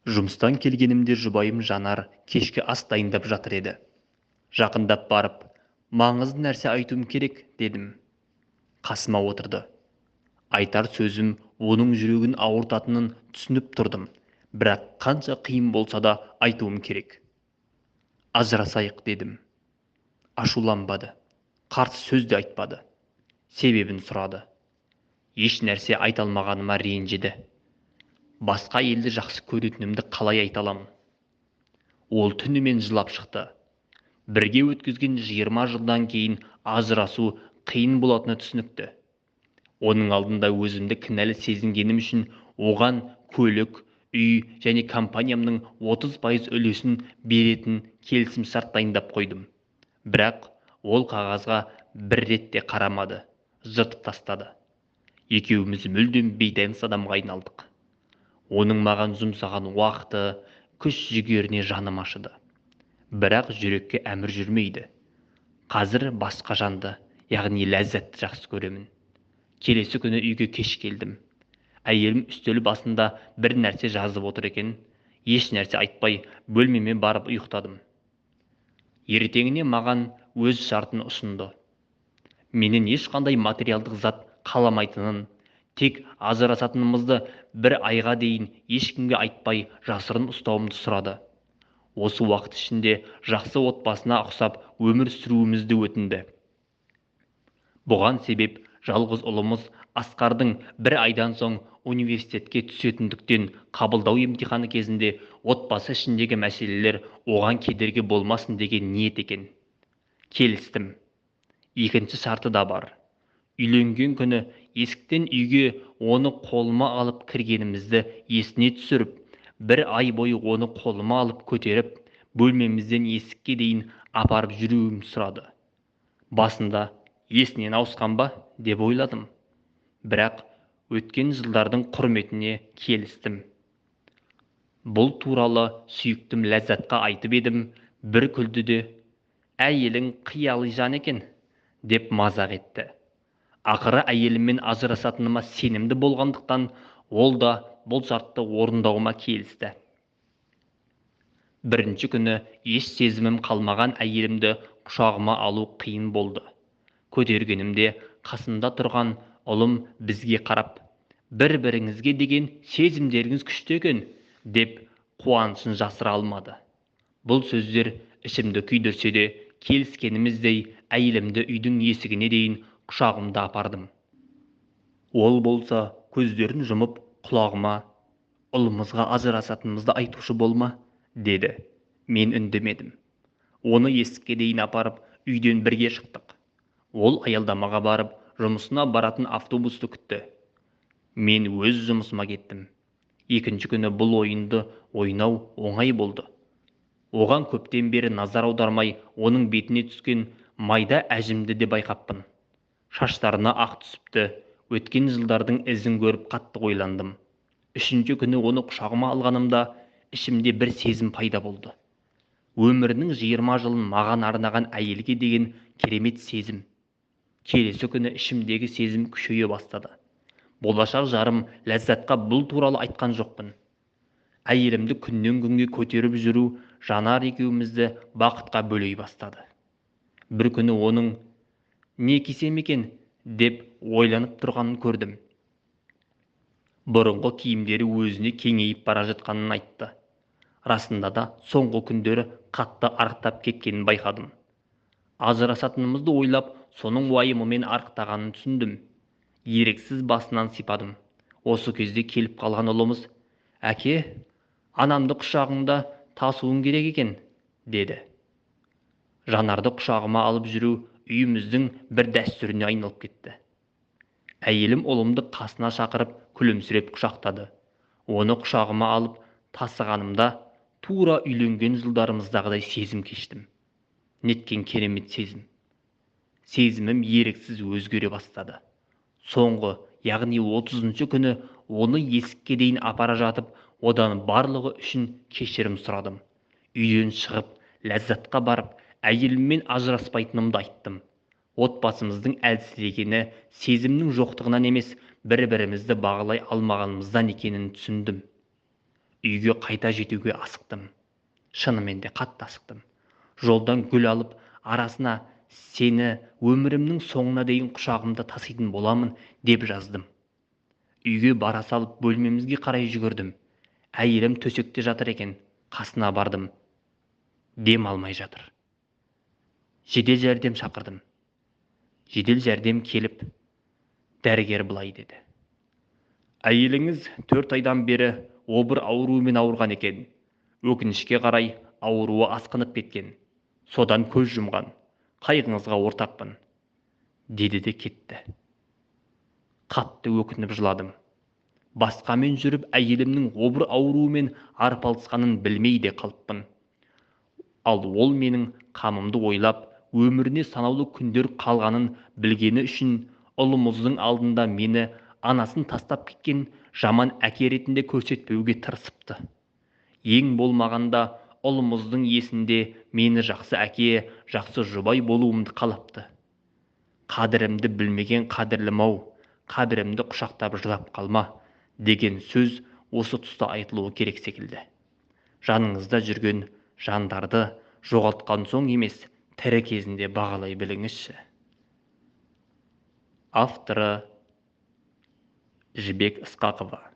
Жұмыстан келгенімде жұбайым Жанар кешкі ас дайындап жатыр еді. Жақындап барып, маңызды нәрсе айтуым керек, дедім. Қасыма отырды. Айтар сөзім оның жүрегін ауыртатынын түсініп тұрдым, бірақ қанша қиын болса да айтуым керек. Ажырасайық, дедім. Ашуланбады, қарсы сөз де айтпады. Себебін сұрады. Еш нәрсе айта алмағаныма ренжіді. Басқа әйелді жақсы көретінімді қалай айта аламын? Ол түнімен жылап шықты. Бірге өткізген 20 жылдан кейін ажырасу қиын болатыны түсінікті. Оның алдында өзімді кінәлі сезінгенім үшін оған көлік, үй және компаниямның 30% үлесін беретін келісімшарт дайындап қойдым. Бірақ ол қағазға бір рет те қарамады, жыртып тастады. Екеуміз мүлдем бейтаныс адамға айналдық. Оның маған жұмсаған уақыты, күш жігеріне жаным ашыды. Бірақ жүрекке әмір жүрмейді. Қазір басқа жанды, яғни ләззатты жақсы көремін. Келесі күні үйге кеш келдім. Әйелім үстел басында бір нәрсе жазып отыр екен. Еш нәрсе айтпай бөлмеме барып ұйықтадым. Ертеңіне маған өз шартын ұсынды. Менен ешқандай материалдық зат қаламайтынын, тек ажырасатынымызды бір айға дейін ешкімге айтпай жасырын ұстауымды сұрады. Осы уақыт ішінде жақсы отбасына ұқсап өмір сүруімізді өтінді. Бұған себеп жалғыз ұлымыз Асқардың бір айдан соң университетке түсетіндіктен қабылдау емтиханы кезінде отбасы ішіндегі мәселелер оған кедергі болмасын деген ниет екен. Келістім. Екінші шарты да бар. Үйленген күні есіктен үйге оны қолыма алып кіргенімізді есіне түсіріп, бір ай бойы оны қолыма алып көтеріп, бөлмемізден есікке дейін апарып жүруімді сұрады. Басында есінен ауысқан ба деп ойладым. Бірақ өткен жылдардың құрметіне келістім. Бұл туралы сүйіктім Ләззатқа айтып едім, бір күлді де, әйелің қияли жан екен, деп мазақ етті. Ақыры әйеліммен ажырасатыныма сенімді болғандықтан, ол да бұл шартты орындауыма келісті. Бірінші күні еш сезімім қалмаған әйелімді құшағыма алу қиын болды. Көтергенімде қасымда тұрған ұлым бізге қарап, бір-біріңізге деген сезімдеріңіз күшті екен, деп қуанышын жасыра алмады. Бұл сөздер ішімді күйдірсе де, келіскеніміздей әйелімді үйдің есігіне дейін құшағымда апардым. Ол болса көздерін жұмып құлағыма, ұлымызға ажырасатынымызды айтушы болма, деді. Мен үндемедім. Оны есікке дейін апарып, үйден бірге шықтық. Ол аялдамаға барып, жұмысына баратын автобусты күтті. Мен өз жұмысыма кеттім. Екінші күні бұл ойынды ойнау оңай болды. Оған көптен бері назар аудармай, оның бетіне түскен майда әжімді де байқаппын. Шаштарына ақ түсіпті, өткен жылдардың ізін көріп қатты ойландым. Үшінші күні оны құшағыма алғанымда ішімде бір сезім пайда болды. Өмірінің 20 жылын маған арнаған әйелге деген керемет сезім. Келесі күні ішімдегі сезім күшейе бастады. Болашақ жарым Ләззатқа бұл туралы айтқан жоқпын. Әйелімді күннен күнге көтеріп жүру Жанар екеумізді бақытқа бөлей бастады. Бір күні оның не кисем екен деп ойланып тұрғанын көрдім. Бұрынғы киімдері өзіне кеңейіп бара жатқанын айтты. Расында да соңғы күндері қатты арықтап кеткенін байқадым. Ажырасатынымызды ойлап, соның уайымымен арықтағанын түсіндім. Еріксіз басынан сипадым. Осы кезде келіп қалған ұлымыз, әке, анамды құшағыңда тасуың керек екен, деді. Жанарды құшағыма алып жүру үйіміздің бір дәстүріне айналып кетті. Әйелім ұлымды қасына шақырып, күлімсіреп құшақтады. Оны құшағыма алып тасығанымда тура үйленген жылдарымыздағыдай сезім кештім. Неткен керемет сезім. Сезімім еріксіз өзгере бастады. Соңғы, яғни 30-шы күні оны есікке дейін апара жатып, одан барлығы үшін кешірім сұрадым. Үйден шығып, Ләззатқа барып, әйеліммен ажыраспайтынымды айттым. Отбасымыздың әлсірегені сезімнің жоқтығынан емес, бір-бірімізді бағалай алмағанымыздан екенін түсіндім. Үйге қайта жетуге асықтым. Шынымен де қатты асықтым. Жолдан гүл алып, арасына сені өмірімнің соңына дейін құшағымда таситын боламын деп жаздым. Үйге бара салып бөлмемізге қарай жүгірдім. Әйелім төсекте жатыр екен, қасына бардым. Дем алмай жатыр. Жедел жәрдем шақырдым. Жедел жәрдем келіп, дәрігер былай деді. Әйеліңіз 4 айдан бері обыр ауруымен ауырған екен. Өкінішке қарай ауруы асқынып кеткен. Содан көз жұмған. Қайғыңызға ортақпын, деді де кетті. Қатты өкініп жыладым. Басқамен жүріп әйелімнің обыр ауруымен арпалысқанын білмей де қалыппын. Ал ол менің қамымды ойлап, өміріне санаулы күндер қалғанын білгені үшін ұлымыздың алдында мені анасын тастап кеткен жаман әке ретінде көрсетпеуге тырысыпты. Ең болмағанда ұлымыздың есінде мені жақсы әке, жақсы жұбай болуымды қалапты. Қадірімді білмеген қадірлім-ау, қабірімді құшақтап жылап қалма деген сөз осы тұста айтылуы керек секілді. Жаныңызда жүрген жандарды жоғалтқан соң емес, тірі кезінде бағалай біліңізші. Авторы Жібек Ысқақова.